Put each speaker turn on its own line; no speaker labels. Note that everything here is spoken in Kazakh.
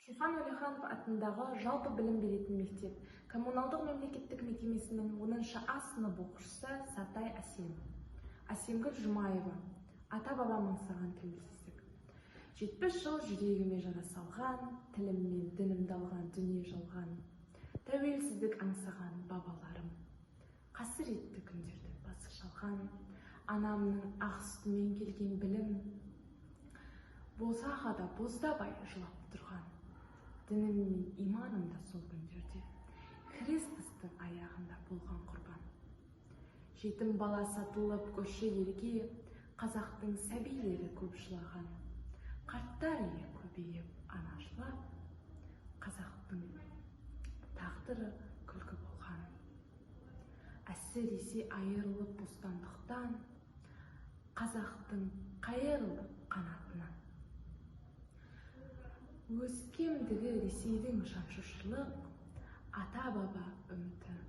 Шоқан Уәлиханов атындағы жалпы білім беретін мектеп коммуналдық мемлекеттік мекемесінің 10 А сынып оқушысы Сатай Әсем. Әсемгүл Жұмаева. Ата-бабам аңсаған тәуелсіздік. 70 жыл жүрегіме жара салған, тілім мен дінімді алған дүние жалған. Тәуелсіздік аңсаған бабаларым. Қасіретті күндерді басы шалған, анамның ақ сүтімен келген білім. Босағада боздабай жылап тұрған. Дінім мен иманым да сол күндерде Христостың аяғында болған құрбан. Жетім бала сатылып көрші елге, қазақтың сәбилері көп жылаған. Қарттар үйі көбейіп, ана жылап, қазақтың тағдыры күлкі болған. Әсіресе айырылып бостандықтан, қазақтың қайырылды қанатынан. Өскемдігі Ресейдің шаншушылық, ата-баба үміті.